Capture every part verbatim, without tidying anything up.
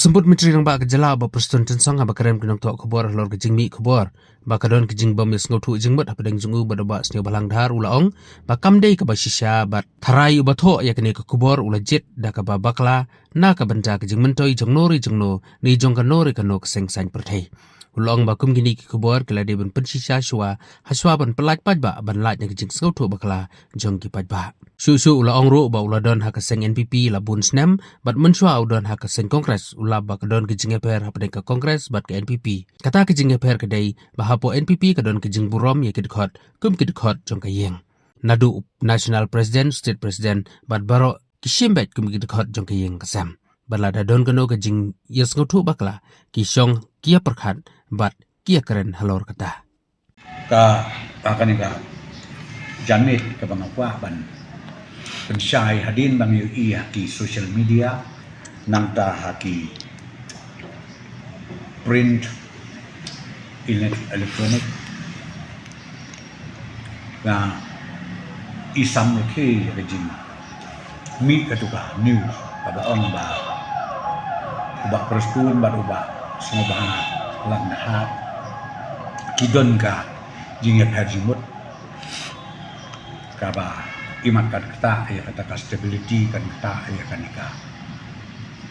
Symbud Myntri Rangbah ka jylla Bah Prestone Tynsong haba kren ki nongthoh khubor halor ka jingmih khubor ba ka don ka jingbym ïasngewthuh jingmut hapdeng jong u bad u Bah Sniawbhalang Dhar u la ong ba kam dei kaba shisha bad tharai uba thoh ïa kane ka khubor u la jied da kaba bakla na ka bynta ka jingmyntoi jong no re jong no ne jong kano re kano ka seng saiñ pyrthei. U la ong ba kum kine ki khubor ki la dei ban pynshisha shuwa ha shuwa ban pyllait paidbah ban lait na ka jingsngewthuh bakla jong ki paidbah. Shuh shuh u la ong ruh ba u la don ha ka seng N P P la bun snem bad mynshuwa u don ha ka seng Congress. U la ba ka don ka jingïapher hapdeng ka Congress bad ka N P P. Kata ka jingïapher ka dei ba hapoh N P P ka don ka jingburom ïa ki dkhot kum ki dkhot jong ka ïing. Naduh National President, State President bad baroh ki shim beit kum ki dkhot jong ka ïing ka sem. Bad lada don kano ka jingïasngewthuh bakla ki shong ki ïapyrkhat bad ki ïakren halor kata. Ka, ka kane ka janmiet kaba nga kwah ban pynshai hadien ba nga ïohi ha ki social media, nangta ha ki print, elec-, electronic, nga i sam lukhi ka jing mih katu ka news kaba ong ba u Bah Prestone bad u Bah Sniawbhalang Dhar ki don ka jingïapher jingmut kaba imat kan kata ïa kata ka stability, kan kata ïa kane ka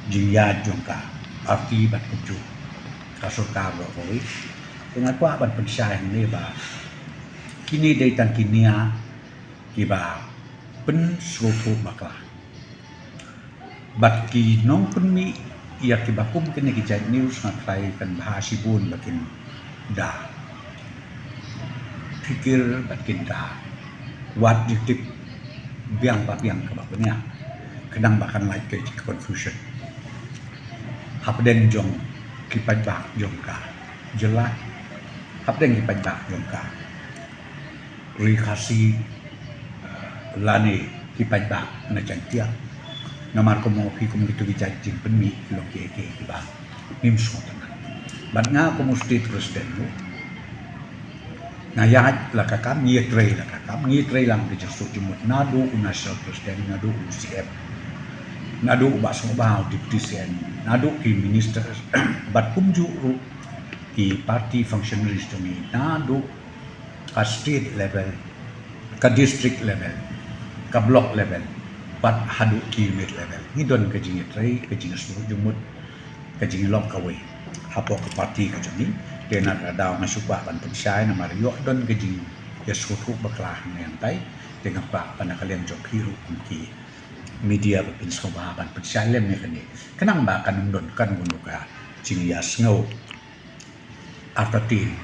jingïaid jong ka party bad kumjuh ka sorkar baroh kawei. Te nga kwah ban pynshai hangne ba kine dei tang ki nia kiba pynsngewthuh bakla. Bad ki nongpynmih ïa kiba kum kine ki jait news nga tharai kan bha shibun ba kin da phikir bad kin da wad ïa ki tip biang ba biang kaba bniah, khnang ba kan lait ka confusion hapdeng jong ki paidbah jong ka jylla, hapdeng ki paidbah jong ka Ri Khasi, lane ki paidbah na Jaiñtia. Namar kumno phi kum kitu ki jait jingpynmih ki long kiei kiei kiba ngim sngewtynnat. Bad nga kum u state president ruh nga ïaid la ka kam, ngi ïatrei la ka kam, ngi ïatrei lang ki jingsuh jingmut naduh u national president, naduh u C M, naduh u Bah Sniawbhalang, u deputy C M, naduh ki minister bad kumjuh ruh ki party functionaries jong ngi naduh ka state level, ka district level, ka block level, bad haduh ki unit level. Ngi don ka jingïatrei, ka jingïasngewthuh jingmut, ka jinglong kawei hapoh ka party ka jong ngi. Te na ka daw nga shu kwah ban pynshai namar ïoh don ka jingïasngewthuh bakla hangne hangtai. Te nga kwah ban na ka liang jong phi ruh kum ki media ba pynsngewbha ban pynshai lem ïa kane, khnang ba kan ym don kan kum ka jingïasngew artatien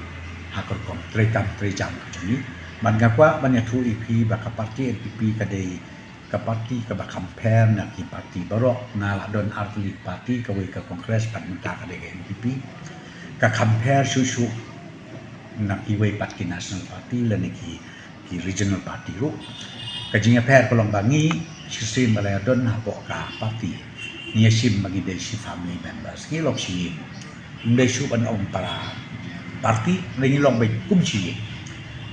ha ka rukom treikam treijam ka jong ngi. Bad nga kwah ban ïathuh ïa phi ba ka party N P P ka dei ka party kaba compare na ki party baroh. Nga la don artylli party, kawei ka Congress bad mynta ka dei ka N P P. Ka compare shuh shuh na kiwei pat ki national party lane ki ki regional party ruh. Ka jingïapher ka long ba ngi shisien ba la ïadon hapoh ka party, ngi ïashim ba ngi dei shi family members, ngi long shi ïing. Ym dei shuh ban ong para party, ngi long beit kum shi ïing.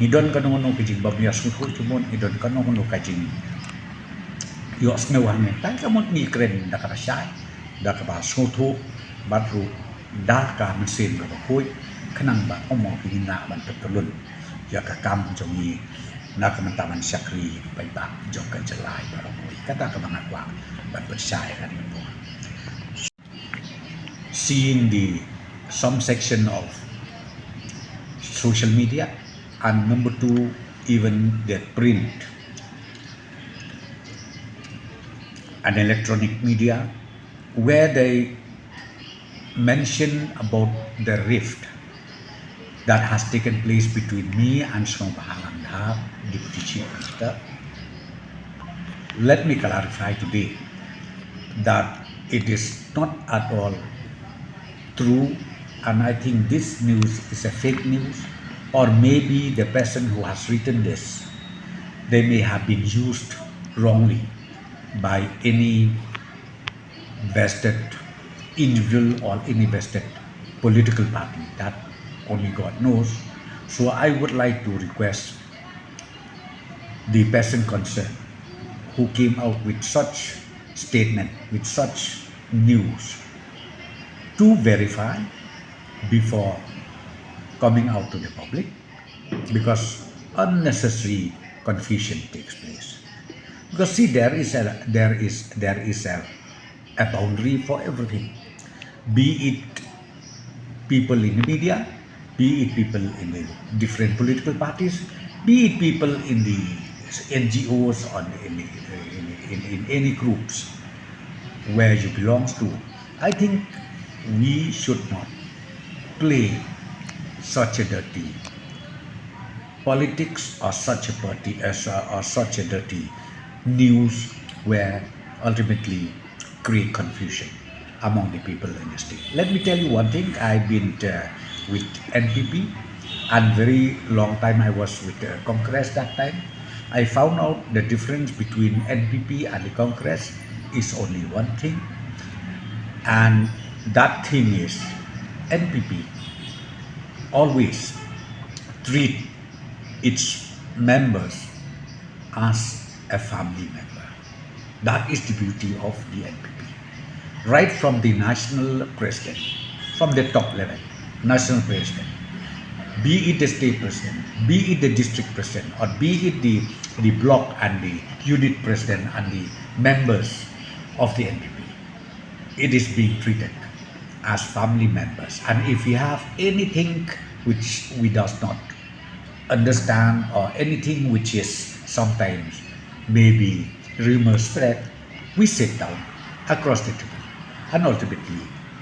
Ngi don kano kano ka jingbym ïasngewthuh jingmut, ngi don kano kano ka jingïohsngew hangne. Tang ka mut ngi kren da kaba shai, da kaba sngewthuh bad ruh da ka mynsiem kaba khuid, khnang ba ym ong phi ngin lah ban pyntyllun ïa ka kam jong ngi na ka bynta ban shakri ïa ki paidbah jong ka jylla baroh kawei. Kata kaba nga kwah ban pynshai ha kane ka por. Seeing the some section of social media, and number two, even the print and electronic media, where they mention about the rift that has taken place between me and Sniawbhalang Dhar, Deputy Chief Minister. Let me clarify today that it is not at all true, and I think this news is a fake news, or maybe the person who has written this, they may have been used wrongly by any vested individual or any vested political party. That only God knows. So I would like to request the person concerned who came out with such statement, with such news, to verify before coming out to the public, because unnecessary confusion takes place. Because see, there is a there is there is a, a boundary for everything, be it people in the media, be it people in the different political parties, be it people in the N G Os or in, in, in, in any groups where you belong to. I think we should not play such a dirty politics or such a party as a, or such a dirty news where ultimately create confusion among the people in the state. Let me tell you one thing. I've been uh, with N P P and very long time I was with uh, Congress that time. I found out the difference between N P P and the Congress is only one thing, and that thing is N P P always treat its members as a family member. That is the beauty of the N P P. Right from the national president, from the top level, national president, be it the state president, be it the district president, or be it the, the block and the unit president and the members of the N P P, it is being treated as family members. And if we have anything which we does not understand or anything which is sometimes maybe rumor spread, we sit down across the table and ultimately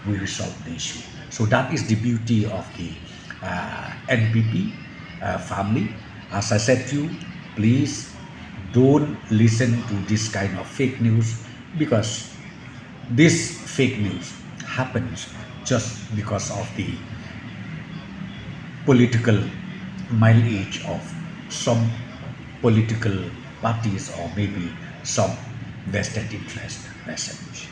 we resolve the issue. So that is the beauty of the uh, N P P uh, family. As I said to you, please don't listen to this kind of fake news, because this fake news happens just because of the political mileage of some political parties or maybe some vested interest message.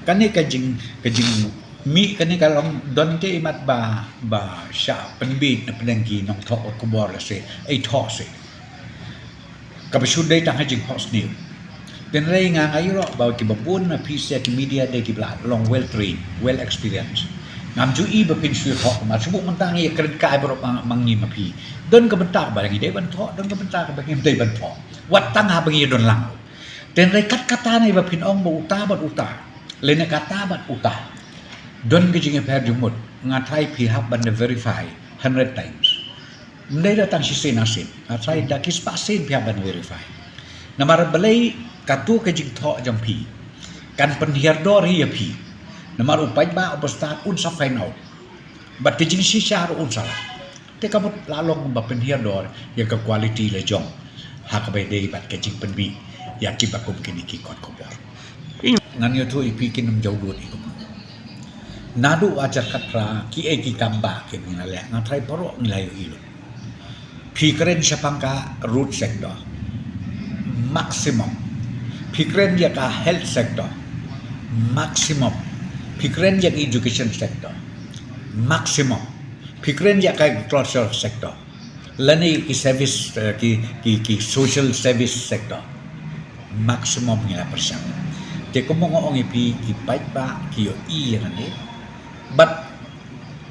Kane ka jing ka jing mi kane ka long don te imat ba ba sha penbit na penang ki nong thok khubor la se ai thok se. Ka ba shu dei tang ha jing hot sniew. Tynrai nga nga ïoh ba ki ba bun na pisa ki media dei ki ba la long well trained, well experienced. Ngam ju i ba phin shu thok ma shu mynta ngi kren kai ba rop mang ngi ma phi. Don ka bynta ba ngi dei ban thok, don ka bynta ba ngi dei ban thok. Wat tang ha ba ngi don lang. Tynrai kat kata ne ba phin ong ba uta bad uta. Lene kata bad uta. Don ka jingïapher jingmut. Nga trai phi hap ban verify hundred times. Mdei da tang shisien arsien. Nga trai da ki spah sien phi hap ban verify. Namar balei katu ka jingthok jong phi kan pynhiar dor ïa phi. Namar u paidbah u ba stad un sa find out. Bad ka jingshisha ruh un sa lah. Te ka mut la long ba pynhiar dor ïa ka quality la jong ha ka ba dei bad ka jingpynbit ïa ki ba kum kine ki kot khubor. Ngan ïathuh ïa phi kin ym jaw dud ïa ka mut. Naduh hajar khatphra ki ei ki kam ba ki ngi la leh nga trai baroh ngi la ïohi lut. Phi kren shaphang ka road sector maximum. Phi kren ïa ka health sector maximum. Phi kren ïa ka education sector maximum. Phi kren ïa ka agriculture sector lane ki service ki ki ki social service sector maximum ngi la pyrshang. Te kumba nga ong ïa phi ki paidbah ki ïohi ïa kane. Bad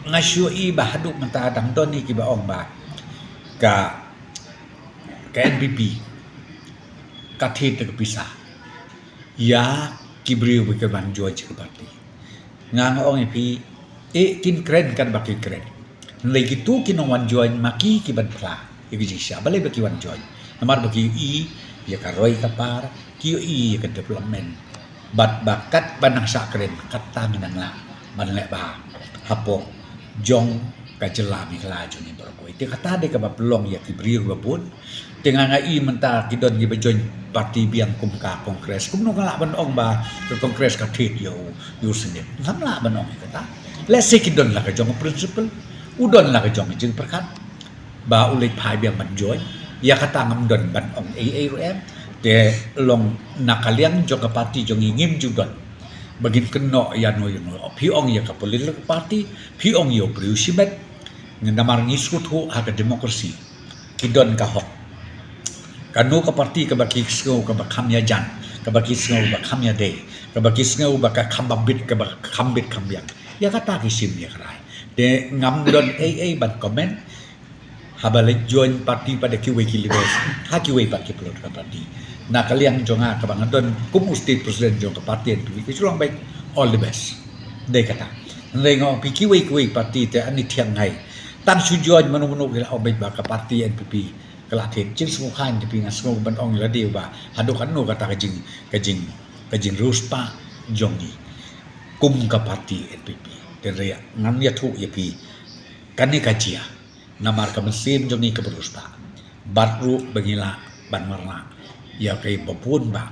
nga shu ïohi ba haduh mynta dang don ïa ki ba ong ba ka ka N P P ka thied da ka pisa ïa ki briew ba ki wan join ka party. Nga nga ong ïa phi, eh kin kren kan ba kin kren. Hynrei kitu ki nong wan join ma ki ki ban phla ïa ki jingshisha balei ba ki wan join. Namar ba ki ïohi ïa ka roi ka par, ki ïohi ïa ka development. Bad ba kat ba nang shah kren kat tang nang lah ban leh bha hapoh jong ka jylla Meghalaya jong ngi baroh kawei. Te kata dei kaba pynlong ïa ki briew ba bun. Te nga nga i mynta ki don ki ba join party biang kum ka Congress. Kumno nga lah ban ong ba ka Congress ka thied ïa u ïa u Sangip. Ngam lah ban ong ïa kata. Let's say ki don la ka jong principle, u don la ka jong jingpyrkhat ba u leit phai biang ban join. Ïa kata ngam don ban ong ei ei ruh em. Te long na ka liang jong ka party jong ngi ngim ju don ba ngin kynnoh ïa no ïa no. Phi ong ïa ka political party, phi ong ïa u briew shimet. Namar ngi sngewthuh ha ka democracy ki don ka hok. Kano ka party kaba ki sngew kaba kham ïajan kaba ki sngew ba kham ïadei, kaba ki sngew ba ka kham bit, kaba kham bit kham biang. Ïa kata ki shim ïa ka rai. Te ngam don ei ei ban comment. Haba leit join party pat da kiwei ki leaders, ha kiwei pat ki pynlut ka party. Na ka liang jong nga kaba nga don kum u state president jong ka party N P P, ka shu long beit all the best. Dei kata. Hynrei nga ong phi kiwei kiwei party te ani thiang ngai. Tang shu join mano mano ki la ong beit ba ka party N P P ka la thied. Jingsngewkhlaiñ te phi, nga sngew ban ong ïa lade ba haduh katno kata ka jing, ka jing, ka jingriewspah jong ngi kum ka party N P P. Te hynrei ngan ïathuh ïa phi kane ka jia. Namar ka mynsiem jong ngi ka bariewspah. Bad ruh ba ngi lah ban wanrah ïa kaei ba bun ba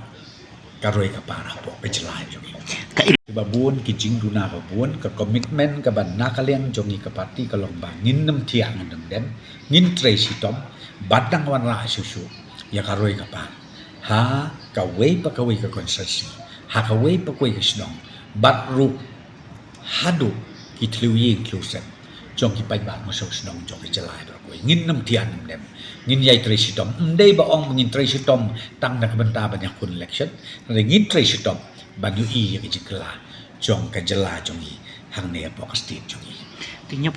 ka roi ka par hapoh ka jylla jong ngi. Ka i- ba bun ki jingduna ba bun, ka commitment kaba na ka liang jong ngi ka party ka long ba ngin nym thiah ngin nym dem, ngin trei shitom, bad dang wanrah shuh shuh ïa ka roi ka par ha kawei pa kawei ka constituency, ha kawei pa kawei ka shnong, bad ruh haduh ki thliew ïing thliew sem jong ki paidbah nongshong shnong jong ka jylla baroh kawei. Ngin nym thiah nym dem, ngin ïai trei shitom. Ym dei ba ong ngin trei shitom tang na ka bynta ban ïakhun election. Hynrei ngin trei shitom ban ïohi ïa ka jingkylla jong ka jylla jong ngi hangne hapoh ka state jong ngi. Te ngi